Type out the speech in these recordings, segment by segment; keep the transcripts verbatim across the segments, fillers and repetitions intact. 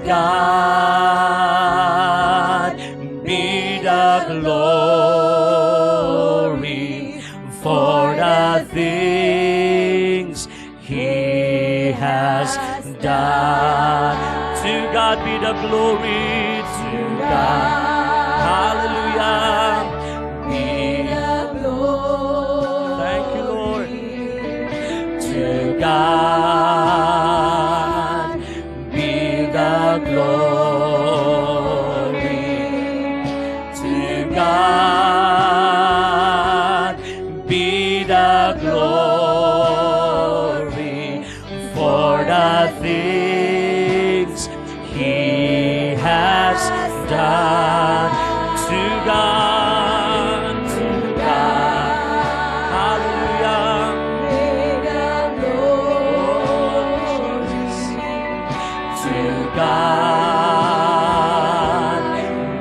God be the glory for the things He has done. To God be the glory. To God. Hallelujah. Be the glory. Thank you, Lord. To God be the glory. To God be the glory for the things He has done. To God, to God, hallelujah. May the glory to God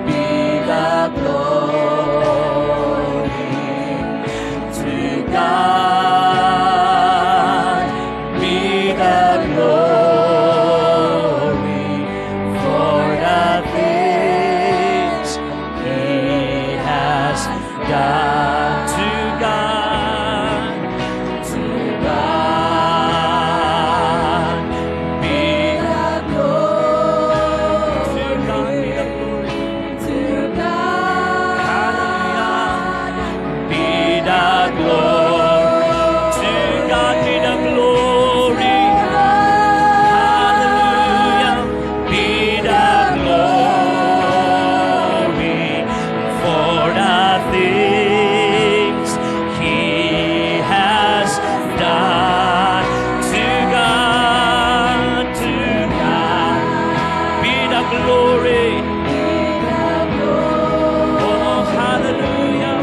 be the glory. To God be the glory for the things He has done. To God, to God be the glory. To God be the glory. To God be the glory. To God be the glory. Hallelujah. Be the glory for the things He has done. To God, to God be the glory. Oh, hallelujah.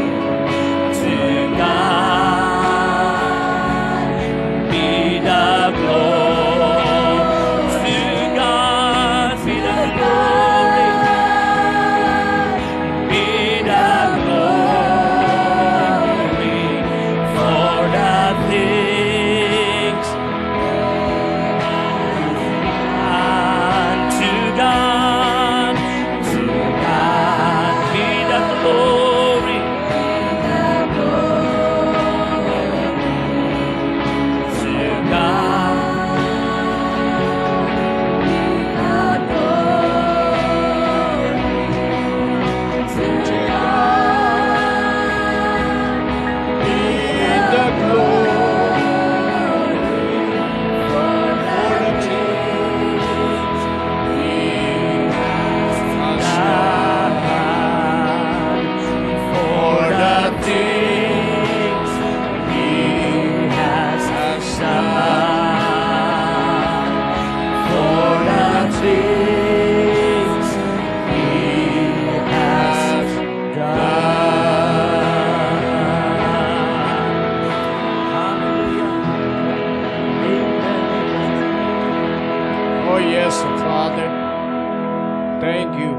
To God be the glory. To God be the glory. Be the glory for the things unto God. To God be the glory. To God be the glory. To God be the glory for the things He has done, for the things He has done, for the things He has done. Hallelujah. Amen. Oh, yes, Father. Thank you.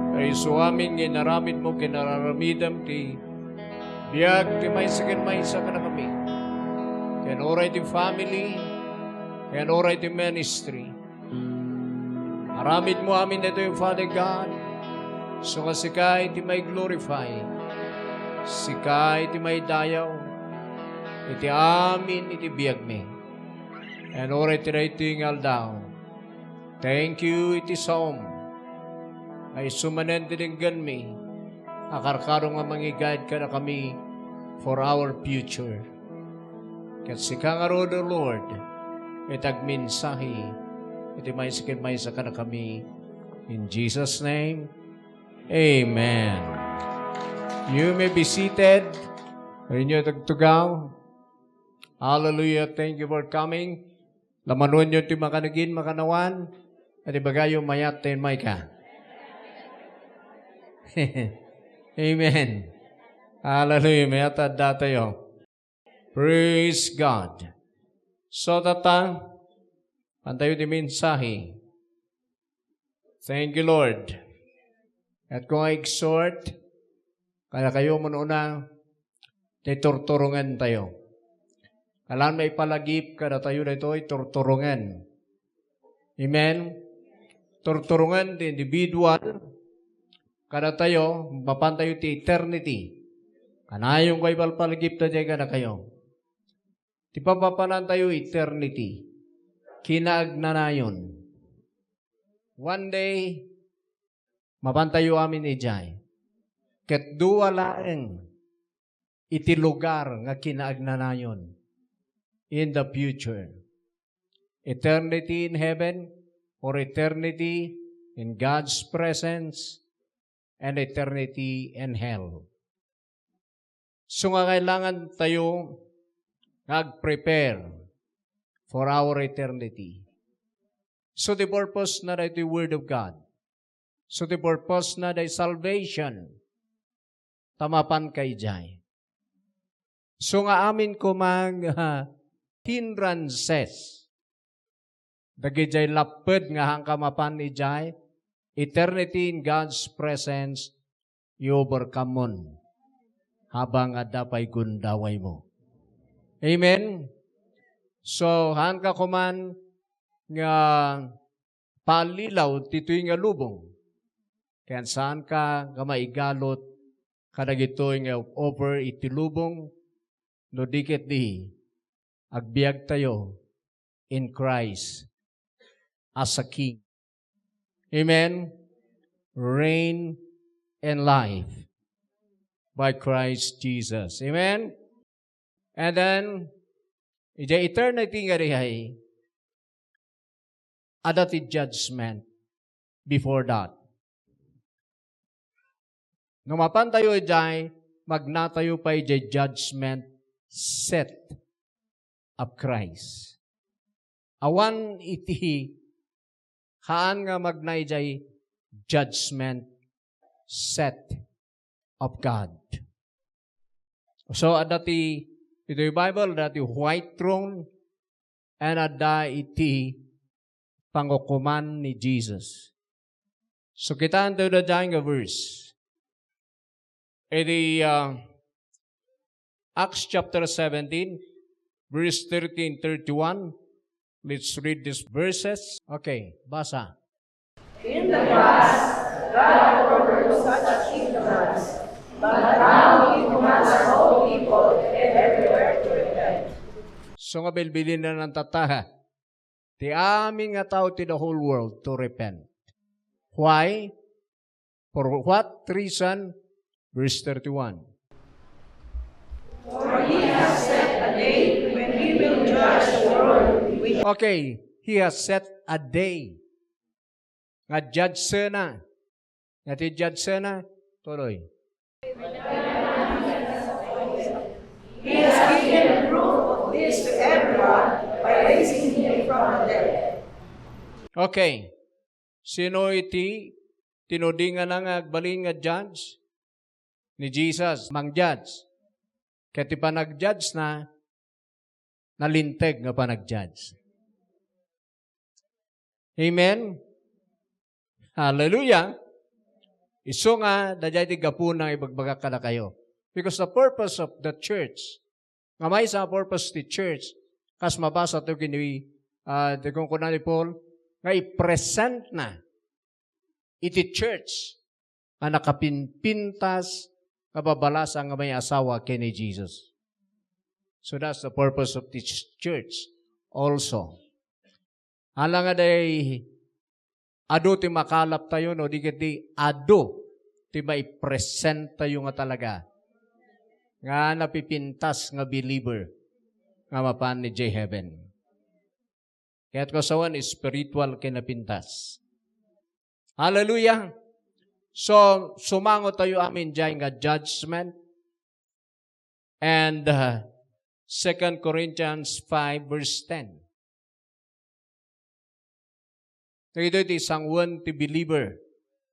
Kay isu amin nga inaramidmo ken inaramidem ti biag ti maysa ken maysa kadakami. Ken uray ti family, ken uray ti ministry. Aramidmo amin daytoy, Father God, isu nga sika iti maiglorify, sika iti maidayaw iti amin iti biagmi. Ken uray iti daytoy nga aldaw, thank you iti saom nga isu manen ti denggenmi a karkaro nga mangi-guide kadakami for our future. Ket sika ngarud, O Lord, iti agmensahe iti maysa ken maysa kadakami. In Jesus' name, amen. You may be seated. Pwede niyo tugtugaw. Hallelujah. Thank you for coming. Lamanuenyo ti makanagin, makanawan. Iti bagayo, mayat ta immayka. Amen. Hallelujah. Mayat ta addatayo. Praise God. So, tatta, pantayo ti mensahe. Thank you, Lord. Ket kung exhort, kadakayo man una, ti turturongentayo. Kalan maipalagip kadatayo daytoy turturongen. Amen? turturongen ti individual, kadatayo, mapantayo ti eternity. Kanayon ko ipalpalagipta diay kadakayo. Ti papapanantayo eternity, kinaagnanayon. One day, mapantayo amin idiay. Ket dua laeng iti lugar nga kinaagnanayon in the future. Eternity in heaven or eternity in God's presence and eternity in hell. So nga kailangan tayo nga ag-prepare for our eternity. So the purpose na daytoy Word of God. So the purpose na day salvation. Ta mapan ka idiay. So nga amin kumang, ah, hindrances. Dagidiay lapped nga haanka mapan idiay, eternity in God's presence, i-overcome mon. Habang adda pay gundawaymo. Amen? So, haanka kuman nga pallilaw ditoy nga lubong. Ken saanka nga maigalut kadagitoy nga over iti lubong, no di ket di, agbiagtayo in Christ as a King. Amen? Reign and life by Christ Jesus. Amen? And then, idiay eternity nga diay, adda ti judgment before that. No mapantayo idiay, magnatayo pay idiay judgment seat of Christ. Awan iti haan nga magna idiay judgment seat of God. So, adda ti, iti Bible, adda ti white throne, and adda iti pangukoman ni Jesus. So, kitaentayo daydiay nga verse. Iti, ah, Acts chapter seventeen, verse thirty and thirty-one. Let's read these verses. Okay, basa. In the past, God overlooked such ignorance, but now He commands all people and everywhere to repent. So nga bilbilin na ng tataha, ti amin nga tao ti the whole world to repent. Why? For what reason? Verse thirty-one. For He has set a day when He will judge the world with Okay, He has set a day. Nga judge na. Nga ti judge na, tuloy. He has given proof of this to everyone by raising Him from the dead. Okay. Sino iti tinudingana nga agbalin nga judge? Ni Jesus, mang-judge. Ket ti panag-judge na, nalinteg nga panag-judge. Amen? Hallelujah! Isu nga, daydiay ti gapuna nga ibagbagak kadakayo. Because the purpose of the church, nga maysa a purpose ti church, kas mabasa to kini, ah, ti kunkuna ni Paul, nga i-present na iti church nga nakapimpintas nga babalasan nga maiasawa ken ni Jesus. So that's the purpose of this church also. Ala nga day adu ti makalaptayo, no di ket di adu ti maipresentayo nga talaga nga napipintas nga believer nga mapan idiay heaven. Kayat ko sawen, spiritual ken napintas. Hallelujah! So, sumango tayo amin diay nga judgment. And, uh, Second Corinthians five verse ten. Dagitoy ti sangoen ti believer,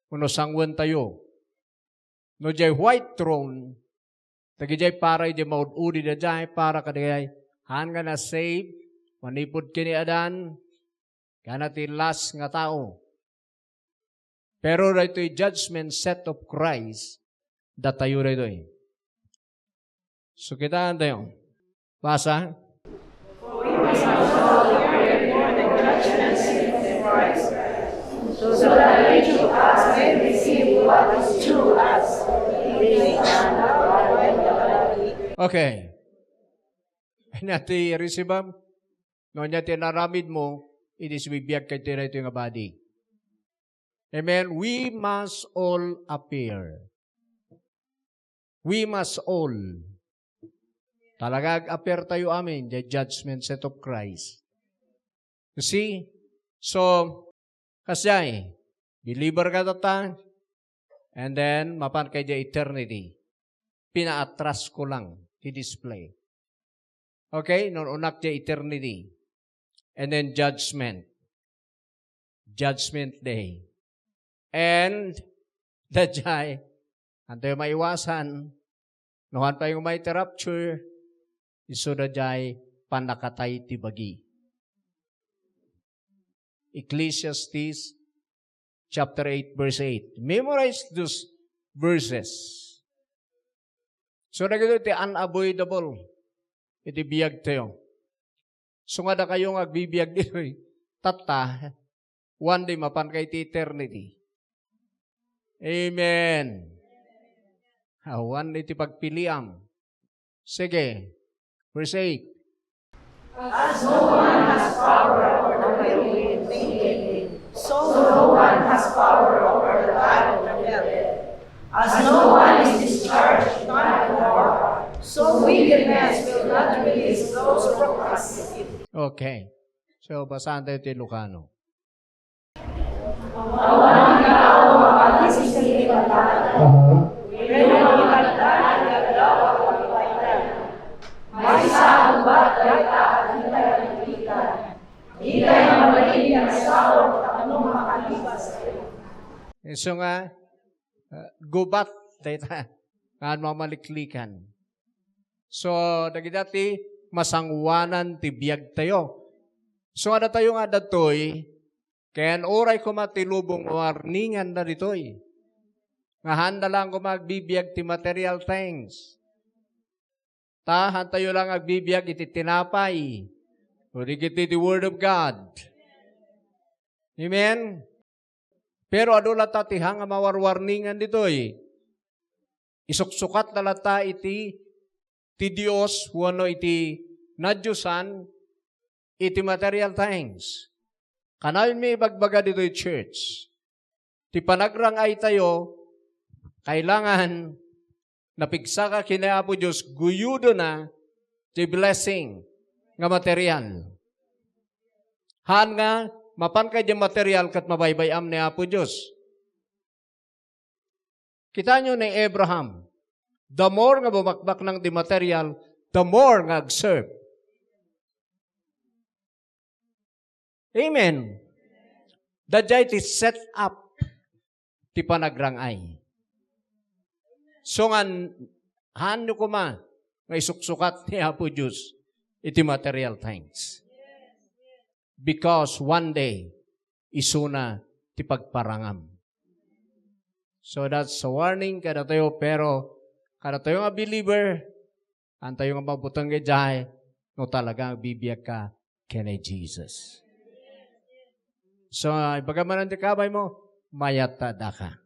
wenno sangoentayo. No diay white throne, dagidiay para idi maud-udi daydiay, para kadagiti haan nga na-save, manipud ken ni Adan, kana ti last nga tao. Pero daytoy judgment seat of Christ, datayo daytoy. So, kitaentayo. Basa. For we must also appear before the judgment seat of Christ, so Okay. Ania ti receive-am? No ania ti inaramidmo, idi sumibiag ka iti daytoy nga body. Amen. We must all appear. We must all. Talaga ag-appear tayo amin, the judgment seat of Christ. You see? So, kasjay, believer ka tatta, and then, mapan ka idiay eternity. Pinaatras ko lang ti display. Okay? Nung unak diay eternity. And then judgment. Judgment day. And, daydiay, antayo maiwasan, no han pay nga umay ti rapture, isu daydiay pannakatay ti bagi. Ecclesiastes chapter eight, verse eight. Memorize those verses. So, dagitoy ti unavoidable iti biagtayo. So, nga dakayo nga agbibiag ditoy tatta, one day mapanka iti eternity. Amen. Awan iti pagpiliam. Sige. Verse eight. As no one has power over the living and the dead, so no one has power over the time of death. As no one is discharged in time of war, so wickedness will not release those who procrastinate. Okay. So, basahan tayo ti Lucano. Awan tao makalising iti pantagan. Wenno ipagtagan ti aldaw a pagpayna. Maysa a gubat dayta a dita maliklikan. Dita mabalin ti asawa tapno makalibas. Isu nga, uh, gubat dayta nga mamaliklikan. So, dagita ti masangoanan ti biagtayo. So, adda tayo nga adtoy, ken uray koma ti lubong warningan dagitoy. Nga handa lang koma agbibiag ti material things. Ta, hantayo lang agbibiag iti tinapay. O di iti the Word of God. Amen? Pero adu latta ti hang a mawarwarningan ditoy. Isuksukat na latta iti ti Dios wenno iti nadiosan iti material things. Kanayon mi ibagbaga ditoy church. Ti panagrang-ay tayo, kailangan napigsaka ken ni Apo Dios, guyodena ti blessing nga material. Haan nga, mapan kay di material ket mabaybay-am ni Apo Dios. Kitaenyo ni Abraham, the more nga bumakbaknang ti material, the more nga agserve. Amen. Daydiay ti set up ti panagrang-ay. So nga, haanyo koma nga isuksukat ni Apo Dios iti material things. Because one day, isuna ti pagparangam. So that's a warning kadatayo, pero kadatayo nga believer, antayo nga mabuteng idiay no talaga agbibiag ka ken ni Jesus. So, ibaga manen ti kabay mo, mayat ta daka.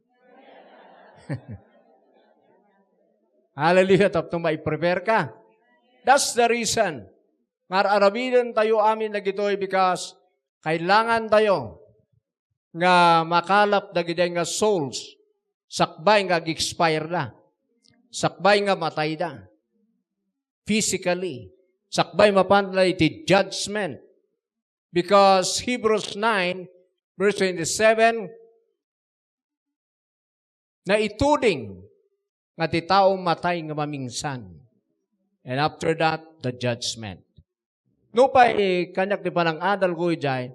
Hallelujah, tapno mai-prepare ka. That's the reason nga ar-aramiden tayo amin dagitoy because kailangan tayo nga makalap dagiti nga souls sakbay nga ag-expire da, sakbay nga matay da physically, sakbay mapan da iti judgment. Because Hebrews nine, verse twenty-seven, naituding nga ti tao matay nga mamingsan. And after that, the judgment. Nupay kaniak ti panangadal ko idiay,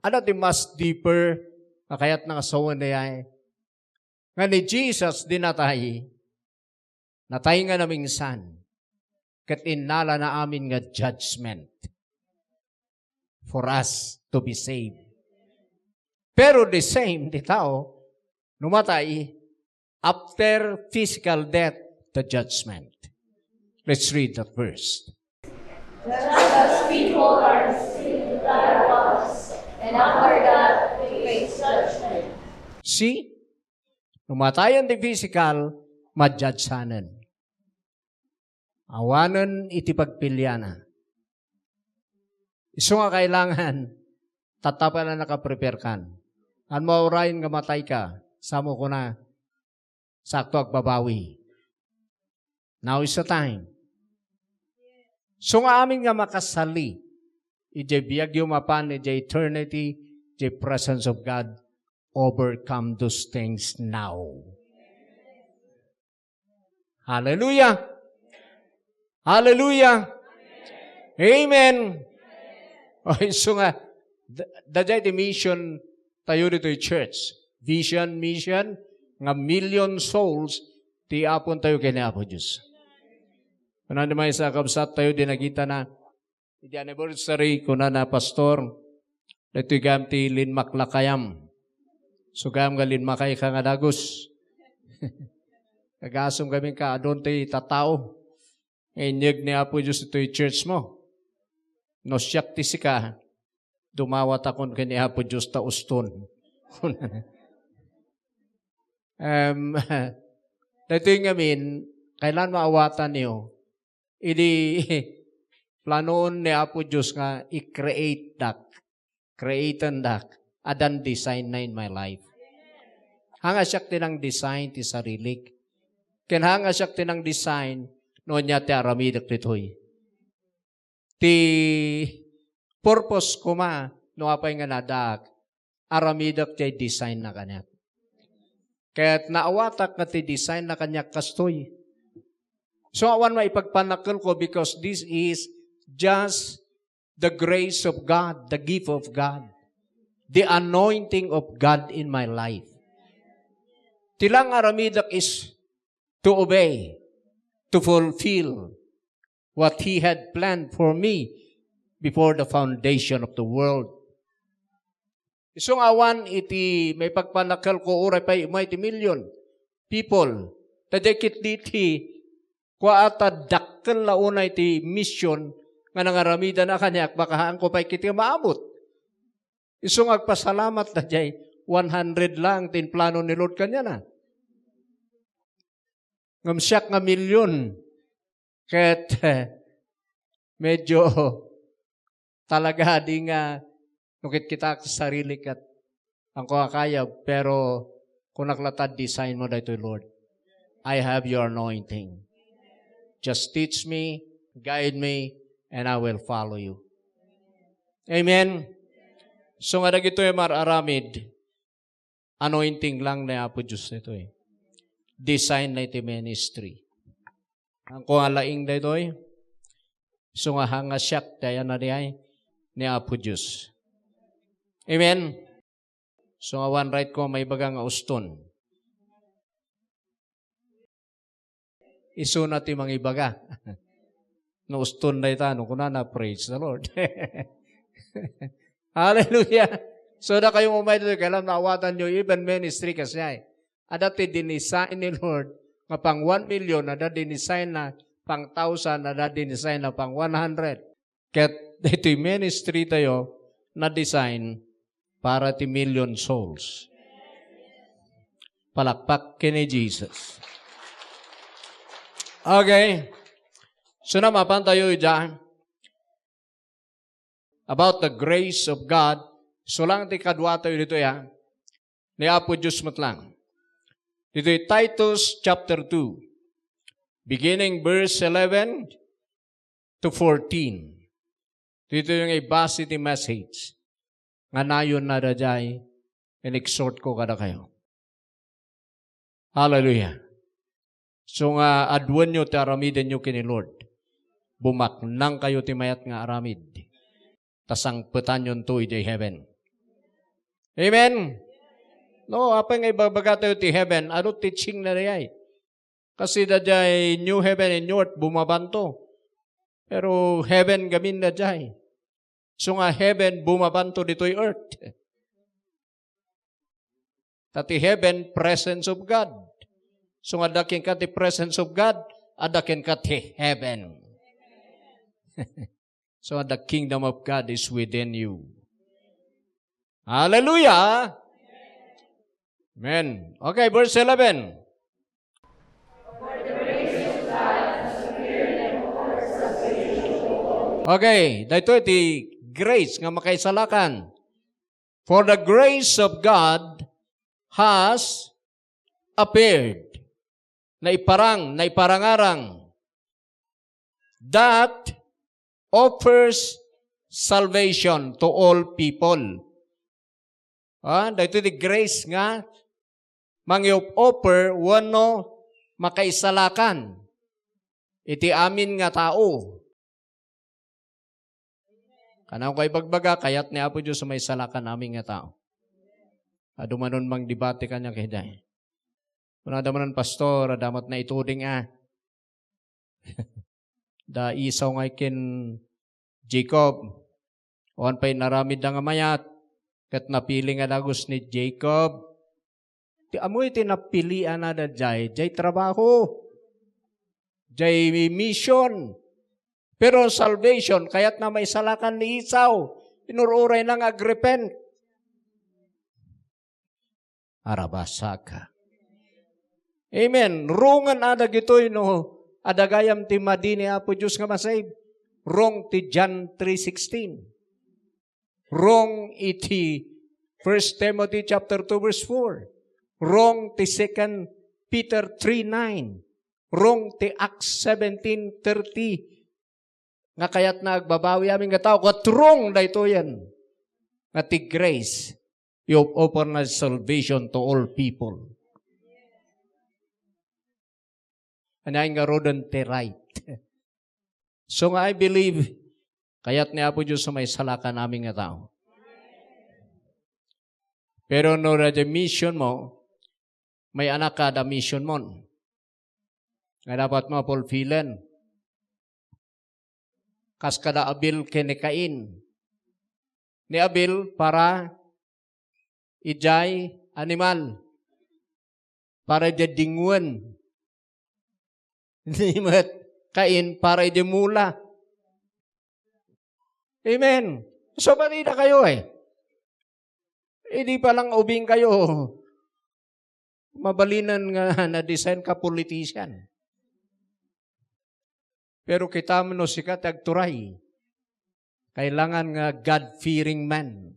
adda ti mas deeper nga kayatna nga sawen idiay. Nga ni Jesus di natay, natay nga namingsan, ket innalana amin nga judgment for us to be saved. Pero the same, ti tao, no matay, after physical death, the judgment. Let's read that verse. Just as people are received the blood once, and after that, they face judgment. See? No matayen ti physical, ma-judge-anen. Awanen iti pagpiliana. Isu nga kailangan, tattapal a nakaprepare kan. Haan mo a urayen nga matayka, sa mo kuna, "Sakto, agbabawi." Now is the time. Isu nga amin nga makasali, idiay biagyo mapan, idiay eternity, idiay presence of God, overcome those things now. Hallelujah! Hallelujah! Amen! O, isu nga, da-, daydiay ti mission tayo ditoy church. Vision, mission, nga million souls ti apon tayo ken ni Apo Dios. Kunana ti maysa a kabsat tayo, di nakitana, iti anniversary, kunana, "Pastor, daytoy gayam ti linmak lakayam." So, gayam nga linmakayka nga dagus. Agasem gamin ka, adun ti tattao nga inyeg ni Apo Dios itoy church mo. No siak ti sika, dumawatakon ken ni Apo Dios ta uston. Em, daytoy ngamin, kailangan maawatanyo, idi planoon ni Apo Dios nga i-create dak, createn dak, addan design na in my life. Haan nga siak ti nang-design ti sarilik. Ken haan nga siak ti nang-design no ania ti aramidek ditoy. Ti purpose koma no apay nga naaddaak, aramidek ti design na kaniak. Ket naawatak nga ti design na kaniak kastoy. So, awan maipagpanakelko because this is just the grace of God, the gift of God, the anointing of God in my life. Ti lang aramidek is to obey, to fulfill what He had planned for me before the foundation of the world. Isu nga awan iti maipagpanakelko uray pay umay ti million people. Ta di ket diti, kua ta dakkel la unay ti mission nga nangaramidana kaniak, baka haanko pay ket nga maabot. Isu nga agpasalamat daydiay one hundred lang ti implano ni Lord kaniana. Ngem siak nga million, ket, eh, medyo talaga di nga, no ket kita sarili ket, haanko a kayab, pero kunak latta, "Design mo daytoy, Lord. I have your anointing. Just teach me, guide me, and I will follow you." Amen. So nga dagitoy mar-aramid, anointing lang ni Apo Dios daytoy. Design na iti ministry. Haanko nga laing daytoy. Isu nga haan nga siak ti ayanna diay ni Apo Dios. Amen. Isu nga awan right ko maibaga nga uston. Isuna ti mangibaga. No uston dayta, no kunana, "Praise the Lord." Hallelujah. So, dakayo umay ditoy, kailan naawatanyo, even ministry kasi ay. Adda ti dinisign ni Lord, nga pang one million, adda dinisign na pang thousand, adda dinisign na pang one hundred. Ket daytoy ministry tayo, na-design para ti million souls. Palakpak ken ni Jesus. Okay. So, na mapan tayo ida about the grace of God. So lang ti kadua tayo ditoy, ha. Ni Apo Dios met lang. Ditoy Titus chapter two, beginning verse eleven to fourteen. Ditoy nga ibase ti message. Nga nayon na daydiay, in-exhort ko kadakayo. Hallelujah. So nga, aduenyo ti aramidenyo ken ni Lord. Bumaknangkayo ti mayat nga aramid. Ta sangpetanyonto idiay heaven. Amen? No, apay nga ibabaga tayo ti heaven, adu teaching na dayay. Kasi daydiay new heaven and new earth, bumabanto. Pero heaven gamin daydiay. So nga heaven, bumabanto ditoy earth. Ta ti heaven, presence of God. So nga adda kenka ti presence of God, adda kenka ti heaven. So the kingdom of God is within you. Hallelujah! Amen. Okay, verse eleven. For the grace of God has appeared Okay, daytoy ti grace nga makaisalakan. For the grace of God has appeared. Naiparang, naiparangarang. That offers salvation to all people. Ah, daytoy ti grace nga mangiop-offer wenno makaisalakan iti amin nga tao. Kanako ibagbaga, kayat ni Apo Dios a maisalakan amin nga tao. Adu manen mangdebate kaniak idiay. Kunada manen, "Pastor, adda met naituding a." Da Esau nga ken Jacob. Awan pay inaramidda nga mayat, ket napili nga dagus ni Jacob. Ti ammoyo ti napilianna daydiay, diay trabaho, diay mission. Pero salvation, kayatna maisalakan ni Esau, inur-urayna nga agrepent. Arabasaka. Amen. Wrongen a dagitoy no adda gayam ti madi ni Apo Dios nga masave. Wrong ti John three sixteen. Wrong iti First Timothy chapter two verse four. Wrong ti Second Peter three nine. Wrong ti Acts seventeen thirty. Nga kayatna agbabawi amin nga tao, ket wrong daytoyen. Nga ti grace, you offer na salvation to all people. Ania ngaruden ti right? So nga I believe, kayat ni Apo Dios a maisalakan amin nga tao. Pero no, daydiay mission mo, may anak ka da mission mon nga dapat mo fulfillen. Kas kada Abel ken ni Cain. Ni Abel para idiay animal. Para idiay dingwen. Ni met Cain para idiay mula. Amen. So, balida kayo eh. Idi pa lang ubing kayo, mabalinen nga na-design ka politician. Pero kita no sika ti agturay, kailangan nga God-fearing man.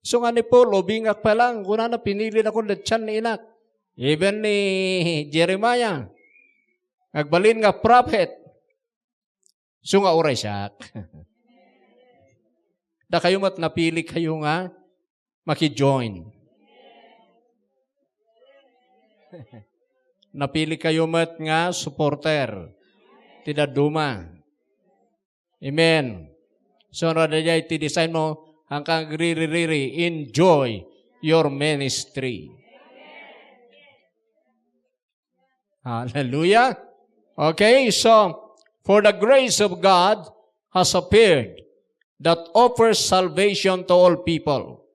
So nga ni Paul, ubingak pa lang, kunana, pinilidakon da tian ni inak. Even ni Jeremiah, agbalin nga prophet. So nga uray siak. Da kayo met napili kayo nga maki-join. Napili kayo met nga supporter ti dadduma. Amen. So, no, daydiay ti design mo, hangkan agriririri, enjoy your ministry. Hallelujah. Okay, so, for the grace of God has appeared that offers salvation to all people.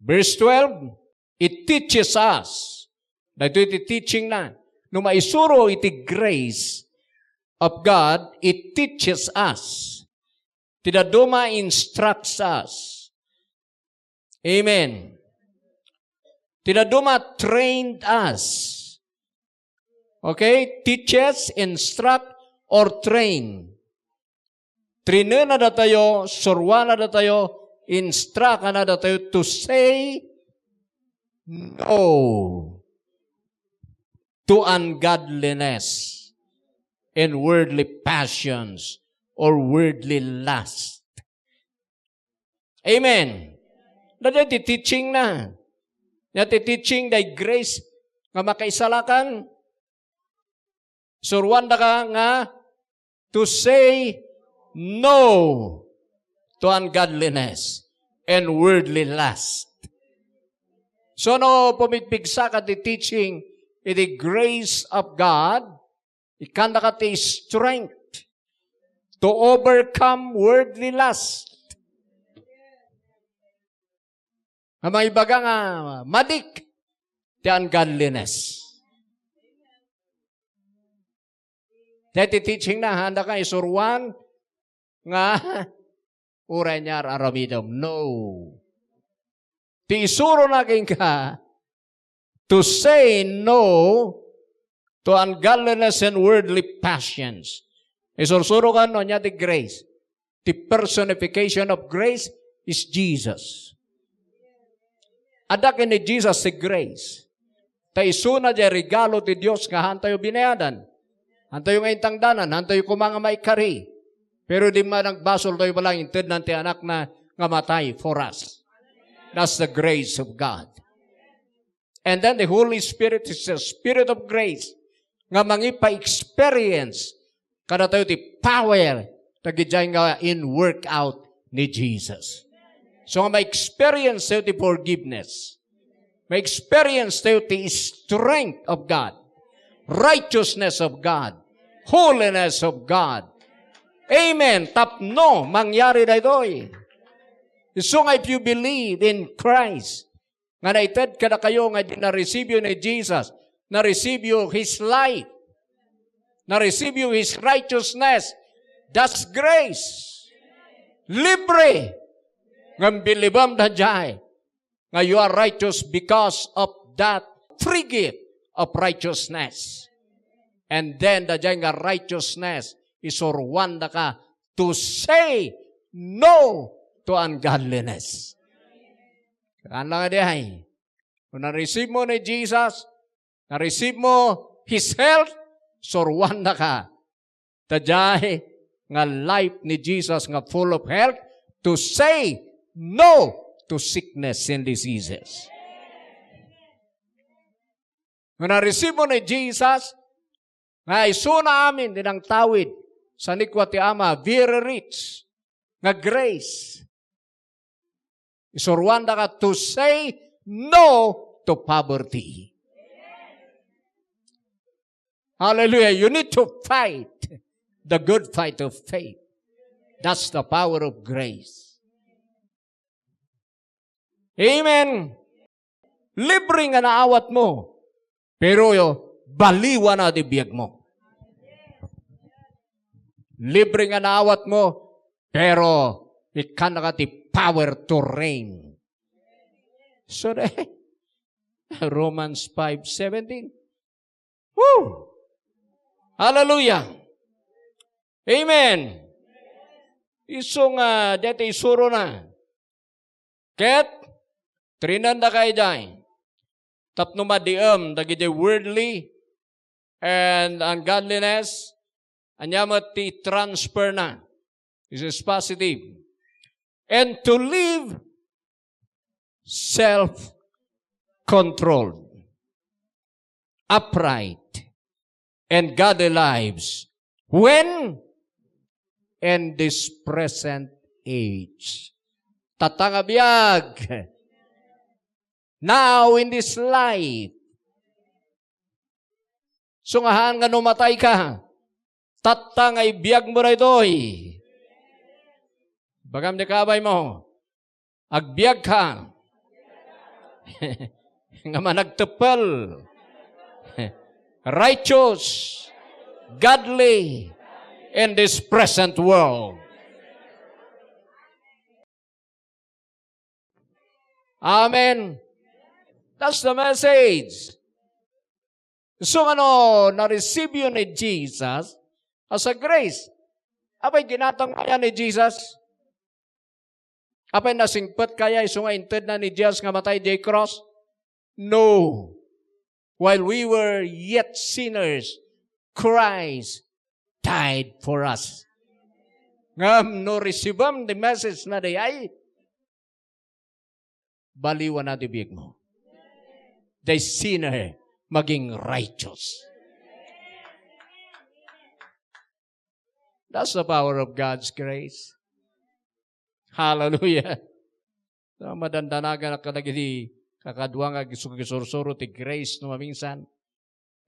Verse twelve, it teaches us. Daytoy ti teaching na. No maisuro iti grace of God, it teaches us. Ti dadduma instructs us. Amen. Ti dadduma trained us. Okay? Teaches, instruct, or train. Trainenna datayo, suruana datayo, instructana datayo to say no to ungodliness and worldly passions or worldly lust. Amen. Daydiay ti teaching na. Nia ti teaching, daydiay grace nga makaisalakan. Suruandaka nga to say no to ungodliness and worldly lust. So, no pumigpigsaka ti teaching iti grace of God, ikkannaka ti strength to overcome worldly lust. Nga maibaga nga madik ti ungodliness. Daytoy ti teaching na, haandaka isuruan nga uray ania ar-aramidem. No. Ti isurona kenka, to say no to ungodliness and worldly passions. Isursurokan no ania ti grace. The personification of grace is Jesus. Adda ken ni Jesus ti grace. Ta isuna diay regalo ti Dios nga haantayo binayadan. Haantayo nga intangdanan, haantayo koma nga maikari. Pero idi man nagbasol tayo, balang intednan ti Anakna nga matay for us. That's the grace of God. And then the Holy Spirit is the Spirit of grace nga mangipa-experience kadatayo ti power dagiti nga in work out ni Jesus. So nga ma-experience tayo ti forgiveness. Ma-experience tayo ti strength of God, righteousness of God, holiness of God. Amen. Tapno mangyari daytoy. So nga if you believe in Christ, nga naited kadakayo nga idi na-receive you ni Jesus, na-receive you His life, na-receive you His righteousness. That's grace. Libre. Ngem bilibem daydiay nga you are righteous because of that free gift of righteousness. And then, daydiay nga righteousness, isuruandaka to say no to ungodliness. Haan lang nga diay. Kung na-receive mo ni Jesus, na-receive mo His health, suruandaka. Daydiay nga life ni Jesus nga full of health to say no to sickness and diseases. Nga na-receive mo ni Jesus, nga isuna amin ti nangtawid, sa nikua ti Ama, very rich nga grace. Isuruandaka to say no to poverty. Hallelujah. You need to fight the good fight of faith. That's the power of grace. Amen. Libre nga naawat mo, pero baliwana ti biag mo. Libre nga naawat mo, pero ikkannaka ti power to reign. So, Romans five seventeen. Woo! Hallelujah! Amen! Isu nga, deti isurona. Ket, trinenda kaydiay. Tapno madiem dagiti worldly and ungodliness, ania met ti transfer na? This is positive. And to live self-controlled, upright, and godly lives when in this present age. Tatta nga biag. Now in this life. So nga haan nga no matay ka, tatta nga ibiag mo daytoy. Bagam ni kabay mo, agbiag ka nga managteppel, righteous, godly in this present world. Amen. That's the message. So, ano, na-receive you ni Jesus as a grace. Apay, ginatang kaya ni Jesus? Apay, nasingpet kaya isu nga intedna ni Jesus nga matay diay cross? No. While we were yet sinners, Christ died for us. Ngem no receive-am the message na dayay, baliwana ti biag mo. The sinner maging righteous. That's the power of God's grace. Hallelujah. So, madandanagan kadagiti kakadua nga agsu-, agsursuro ti grace no maminsan.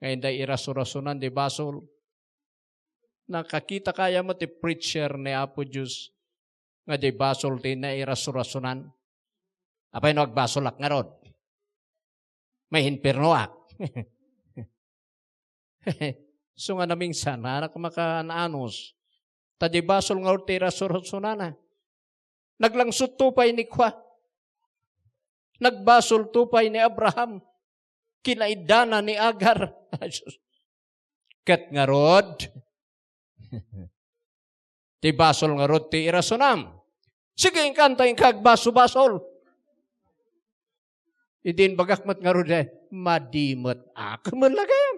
Nga inday irasurasunan ti basol. Nakakita kaya met ti preacher ni Apo Dios nga diay basol ti nairasurasonan? Apay no agbasolak ngarud? Maimpiernoak. So nga naminsan, anak, makaan-anus. Ta diay basol ngarud ti irasurasunana. Naglangsot to pay ni kua. Nagbasol to pay ni Abraham. Kinaiddana ni Agar. Ay, sus. Ket ngarud, ti basol ngarud ti irasonam. Sige, inkan ta inka agbaso-basol. Idi inbagak met ngarud, eh, madi met ak. Mella gayam.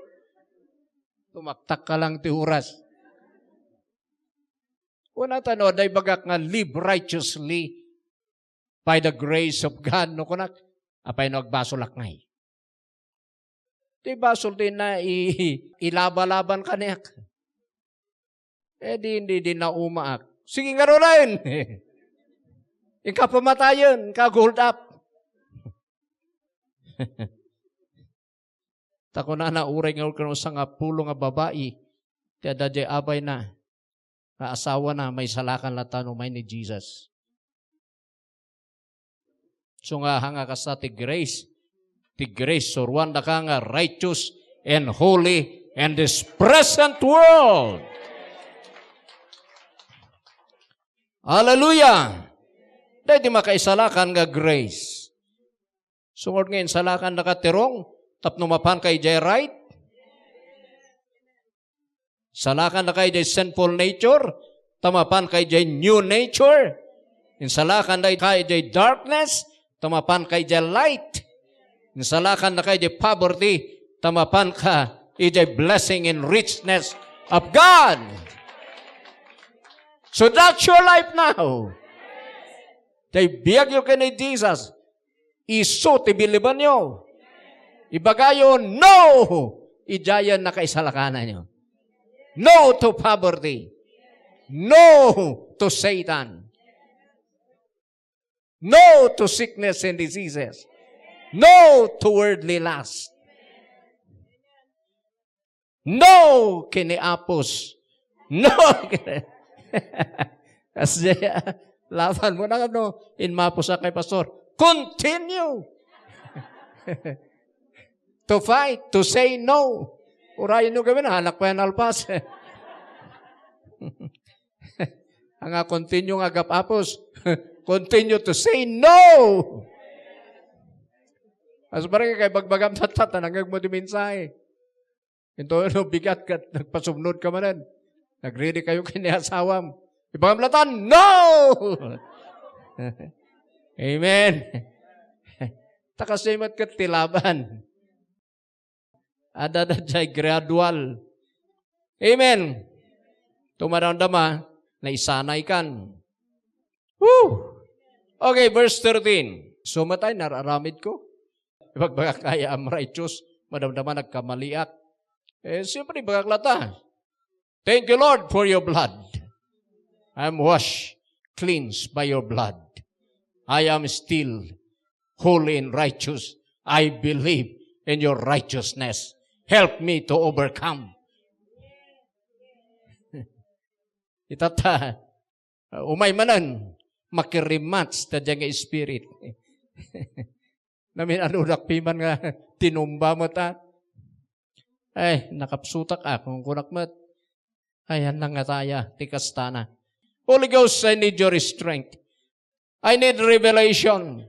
Tumaktak ka lang ti oras. Kuna ta no, adda ibagak nga live righteously by the grace of God. No, kunak, apay no agbasolak ngay? Ti basol ti na i-, ilabalaban kaniak. Eh, di, di, di naumaak. Sige nga runen. Inka pamatayen, inka hold up. Ta kunana, uray nga ulkan sangapulo nga babai, ti adda diay abayna, nga asawana, maisalakan latta no umay ni Jesus. So nga, ha nga kasta ti grace, ti grace, suruandaka nga righteous and holy in this present world. Hallelujah! Dahil di makaisalakan nga grace. Sungod nga insalakan naka ti wrong, tapno mapan ka idiay right. Salakannaka idiay sinful nature, ta mapanka idiay new nature. Insalakannaka idiay darkness, ta mapanka idiay light. Insalakannaka idiay poverty, ta mapanka idiay blessing and richness of God. So that's your life now. Tay biagyo ken ni Jesus. Isu ti bilibanyo. Ibagayo, "No!" Idiayen nakaisalakananyo. No to poverty. No to Satan. No to sickness and diseases. No to worldly lust. No ken ni Apos. No ken ni Apos. Kasdiay, laban mo na, no? Inmapos a kay pastor. Continue to fight, to say no. Urayen no gawin, anak pa yan alpas. Anga continue nga agap-apos. Continue to say no. As barangay kay bagbagam tatta, nangag mo di mensahe. Into no bigat ket nagpasumnod ka manen. Nagready kayo ken ni asawam. Ibagam latan, "No!" Amen. Ta kasdiay met ket ti laban. Adda daydiay gradual. Amen. Tumadamdama, naisanay kan. Woo! Okay, verse thirteen. So, matay, nararamid ko. Ibagbagak, "Ay, I'm righteous." Madamdama, nagkamaliak. Eh, siyempre, ibagak lata, "Thank you, Lord, for your blood. I'm washed, cleansed by your blood. I am still holy and righteous. I believe in your righteousness. Help me to overcome." Itata, uh, umay manen, makirimatch ta diay nga spirit. Namin-anudak piman nga tinumba met, a. Ay, nakapsutak a, kunkunak met. Ay, anang nga taya, ti kastana. "Holy Ghost, I need your strength. I need revelation."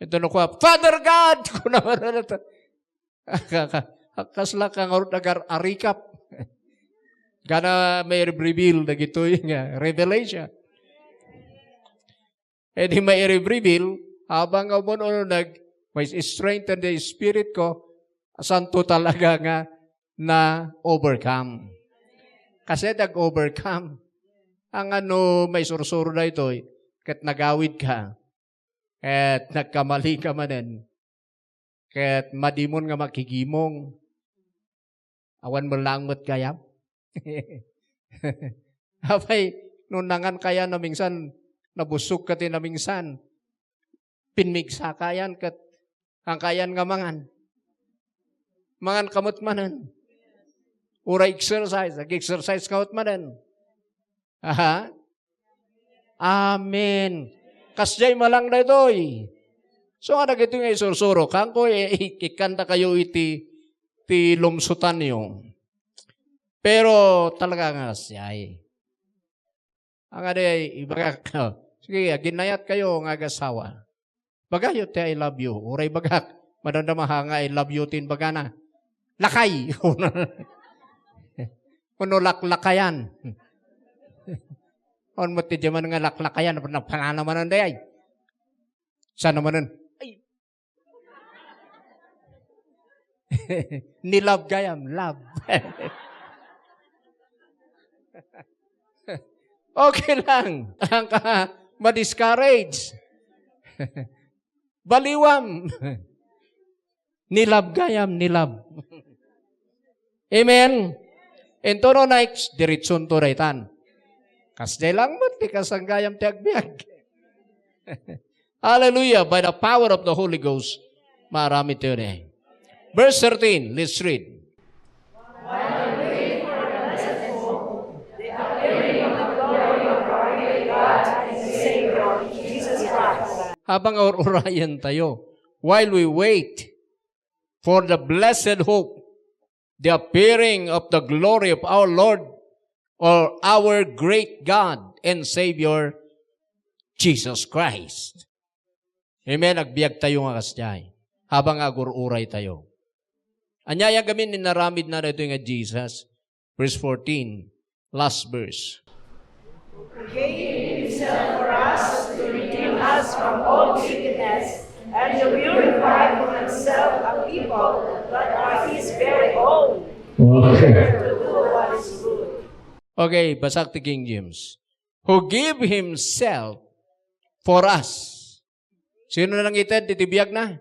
Ito no kua, "Father God!" Kuna man ito. Kasla ka ngarud agar-arikap. Gana may reveal dagitoy nga revelation. Eh, di may reveal, habang nga umununeg, may strengthen the spirit ko, santo talaga nga na-overcome. Kasi nag-overcome. Ang ano, may sursuro daytoy, ket nagawid ka, ket nagkamali ka manen, ket madimon nga makigimong. Awan mo lang met gayam. Apay, no nangan kayan a mingsan, nabusog ka ti namingsan. Pinmigsa kayan ket ang kayan nga mangan. Mangan ka met manen. Uray exercise, ag-exercise ka met manen. Aha. Amen. Kasdiay malang daytoy. So nga dagitoy nga isursuro, kanko, eh, ik-, ikkanta kayo iti, ti lumsutanyo. Pero talaga nga kasdiay. Ang adi, ibagak, sige, aginayat kayo nga agasawa. Bagayo ti "I love you." Uray bagak, madamdama nga "I love you" ti inbagana. Lakay! Wenno laklakayan. Awan met ti diay man nga laklakayan, napananamanan dayay. Saan naman nun? Ay. Ni love gayam, love. Okay lang. Ang ka ma-discourage. Baliwam. Ni love gayam, ni love. Amen. Into no next, diretso to daytan. Kasdiay lang met, ti kasanggayam ti agbiag. Hallelujah. By the power of the Holy Ghost, maaramid tayo ni. Verse thirteen, let's read. Habang ur-urayan tayo, while we wait for the blessed hope, the appearing of the glory of our Lord, or our great God and Savior, Jesus Christ. Amen. Agbiag tayo nga kasdiay. Habang agur-uray tayo. Ania aya gamin inaramid na daytoy nga Jesus? Verse fourteen, last verse. He gave himself for us to redeem us from all wickedness and to purify for himself a people that are his very own. Okay. To do what is good. Okay, basak ti King James. Who gave himself for us. Sino nangited iti biag na?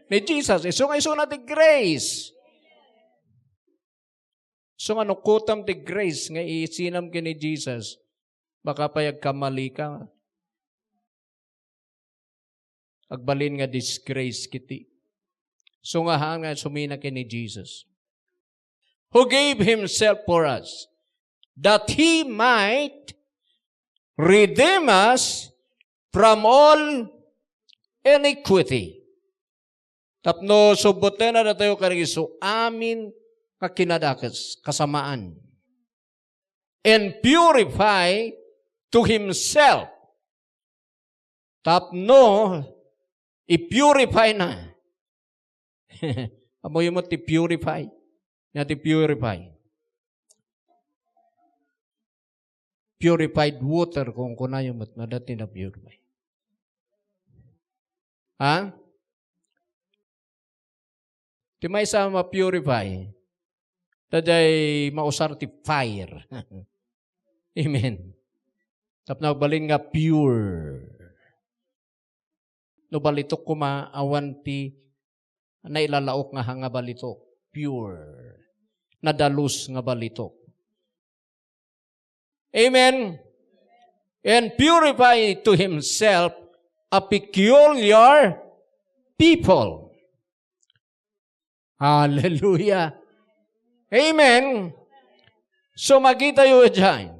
Ni Jesus. Isu nga isuna ti grace. Isu nga no kutam ti grace nga isinam ken ni Jesus, baka pay agkamali ka. Agbalin nga disgrace kiti. Isu nga haan nga sumina ken ni Jesus. Who gave himself for us, that he might redeem us from all iniquity. Tapno subbotenna datayo kadagiti amin nga kinadakes, kasamaan. And purify to himself. Tapno i-purify na. Ammoyo met ti purify. Ania ti purify? Purified water, kunkunayo met, no, dati na purify. Ha? Ti maysa a ma-purify, ta diay mausar ti fire. Amen. Tapno agbalin nga pure. No balitok koma, awan ti nailalaok nga hanga balitok. Pure. Nadalus nga balitok. Amen. And purify to himself a peculiar people. Hallelujah. Amen. So, makitayo diay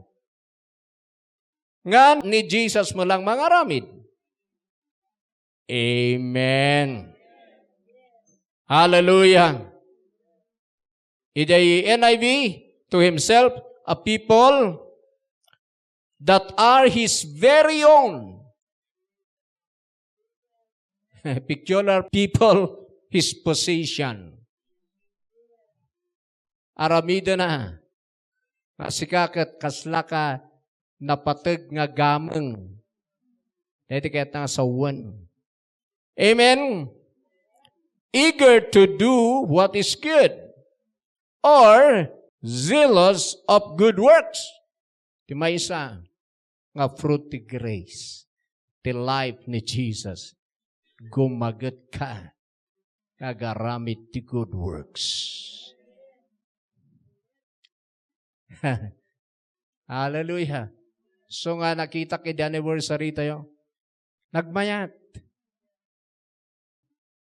nga ni Jesus met lang mangaramid. Amen. Hallelujah. Idiay N I V, to himself a people that are his very own. Peculiar people, his possession. Aramidena nga sika ket kasla ka napateg nga gameng. Daytoy kayat nga sawen. Amen? Eager to do what is good, or zealous of good works. Ti maysa nga fruit ti grace, ti life ni Jesus. Gumaget ka nga agaramid ti good works. Hallelujah. So nga nakitak idi anniversary tayo, nagmayat.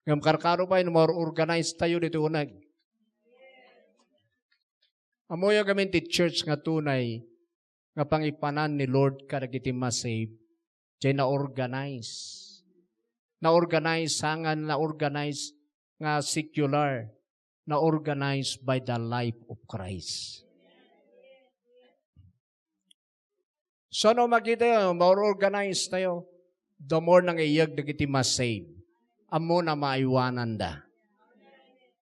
Ngem karkaro pay no ma-organize tayo ditoy uneg. Ammoyo gamin ti church nga tunay nga pangipanan ni Lord kadagiti ma-save, diay na-organize. Na-organize, saan nga na-organize nga secular. Na-organize by the life of Christ. So, no makitayo, ma-organize tayo, the more nangiyeg dagiti ma-save, ammona maaywananda.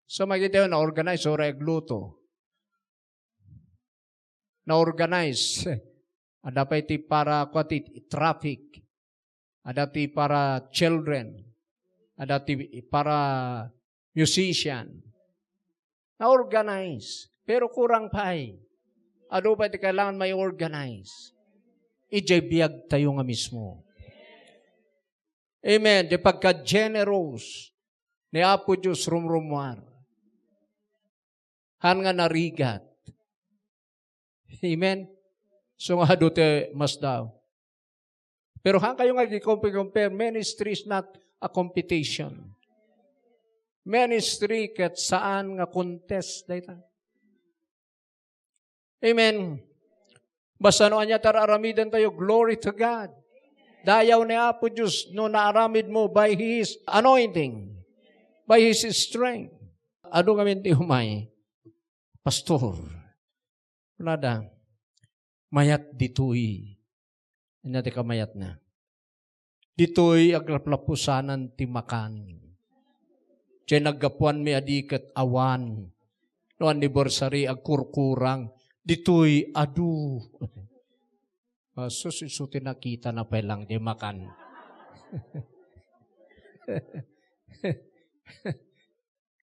So, makitayo, na-organize, uray agluto. na-organize. Adda pay ti para, kua, ti traffic. Adda ti para children. Adda ti para musician. Na-organize. Pero kurang pay. Adu pay ti kailangan mai-organize. Idiay biagtayo nga mismo. Amen. Di pagka-generous ni Apo Dios rumrumuar. Han nga narigat. Amen. So nga adu ti masdaw. Pero han kayo nga agi-compare-compare, ministry is not a competition. Ministry ket saan nga contest dayta. Amen. Basta no ania ti ar-aramiden tayo, glory to God. Dayaw ni Apo Dios no naaramid mo by His anointing, by His strength. Adu ngamin ti umay, "Pastor," kunada, "mayat ditoy." Ania ti kamayatna? "Ditoy aglaplapusanan ti makan. Diay naggapuanmi a di ket awan. No anniversary, agkurkurang. Ditoy adu." Asus, isu ti nakitana pay lang diay makan.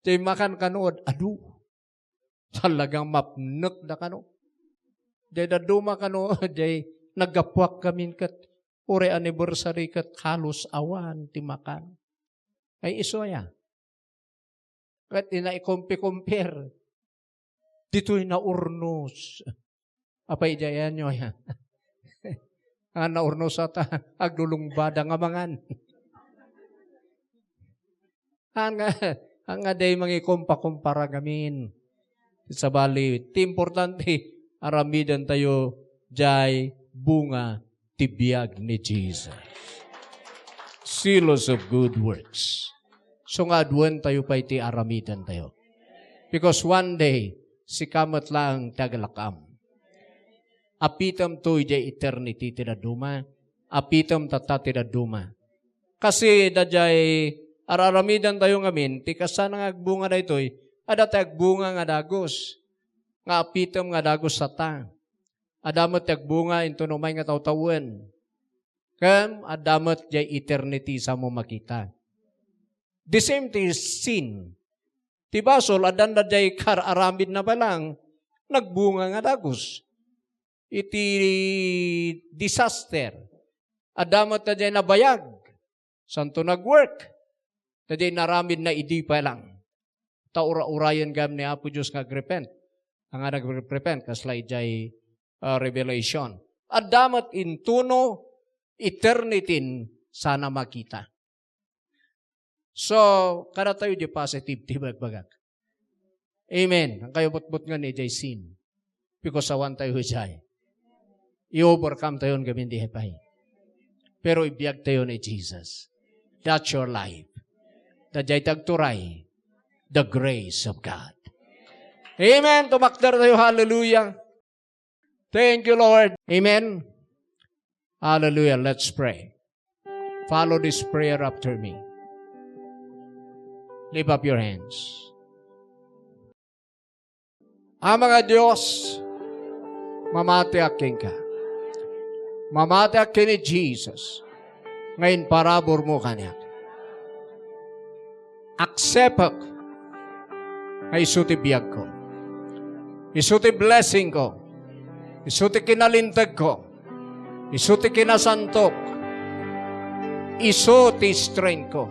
Diay makan kano, adu. Talagang mapnekda kano. Diay dadduma kano, diay naggapuak ngamin ket uray anniversary ket halos awan ti makan. Ay, isu aya. Ket ina ikompe-compare. Ditoy naurnos. Apay, diay anyo aya. Ah, naurnos ata, aglulungbada nga mangan. Haan nga, haan nga diay mangikompa-kompara ngamin. Sabali, ti importante, aramiden tayo diay bunga ti biag ni Jesus. Zealous of good works. So nga aduen tayo pay ti aramiden tayo. Because one day, sika met laeng ti aglak-am. Apitem to idiay eternity ti dadduma. Apitem tatta ti dadduma. Kasi daydiay ar-aramiden tayo ngamin, ti kasana nga agbunga daytoy, adda ti agbunga nga dagus. Nga apitem nga dagus tatta. Adda met ti agbunga intono umay nga tawtawen. Ken adda met diay eternity sa mo makita. The same thing is sin. Ti basol, addan daydiay kar-aramidna pay lang, nagbunga nga dagus. Iti disaster, adda met daydiay nabayag, santo nag-work. Daydiay naramidna idi pay lang. Ta ura-urayen gayam ni Apo Dios nga agrepent. Haan nga nagrepent, kasla idiay, ah, Revelation. Adda met intono eternity sana makita. So, kada tayo di positive ti bagbagak. Amen. Haan kayo butbutngen idiay sin. Because awan tayo idiay. I-overcome tayo ngamin di pay. Pero ibiag tayo ni Jesus. That's your life. Daydiay ti agturay, the grace of God. Amen. Tumakder tayo. Hallelujah. Thank you, Lord. Amen. Hallelujah. Let's pray. Follow this prayer after me. Lift up your hands. Ama nga Dios, mamatiak kenka. Mamatiak ken ni Jesus nga imparaburmo kaniak. Aksepek nga isu ti biagko. Isu ti blessingko. Isu ti kinalintegko. Isu ti kinasantok. Isu ti strengthko.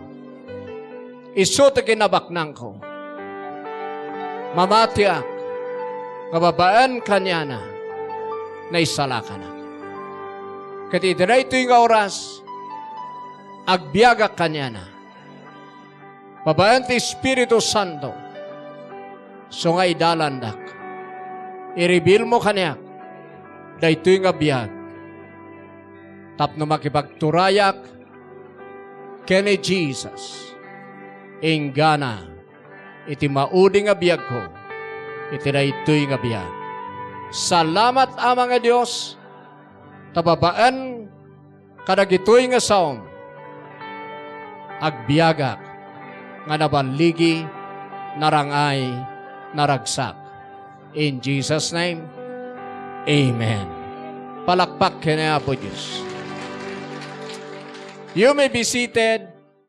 Isu ti kinabaknangko. Mamatiak nga babaen kaniana, naisalakanak. Ket iti daytoy nga oras, agbiagak kaniana. Babaen ti Espiritu Santo, so nga idalandak, i-reveal mo kaniak daytoy nga biag tapno makipagturayak ken ni Jesus inggana iti maudi nga biagko iti daytoy nga biag. Salamat, Ama nga Dios, ta babaen kadagitoy nga saom, agbiagak nga naballigi, narangay, naragsak. In Jesus' name, Amen. Palakpak ken Apo Dios. You may be seated.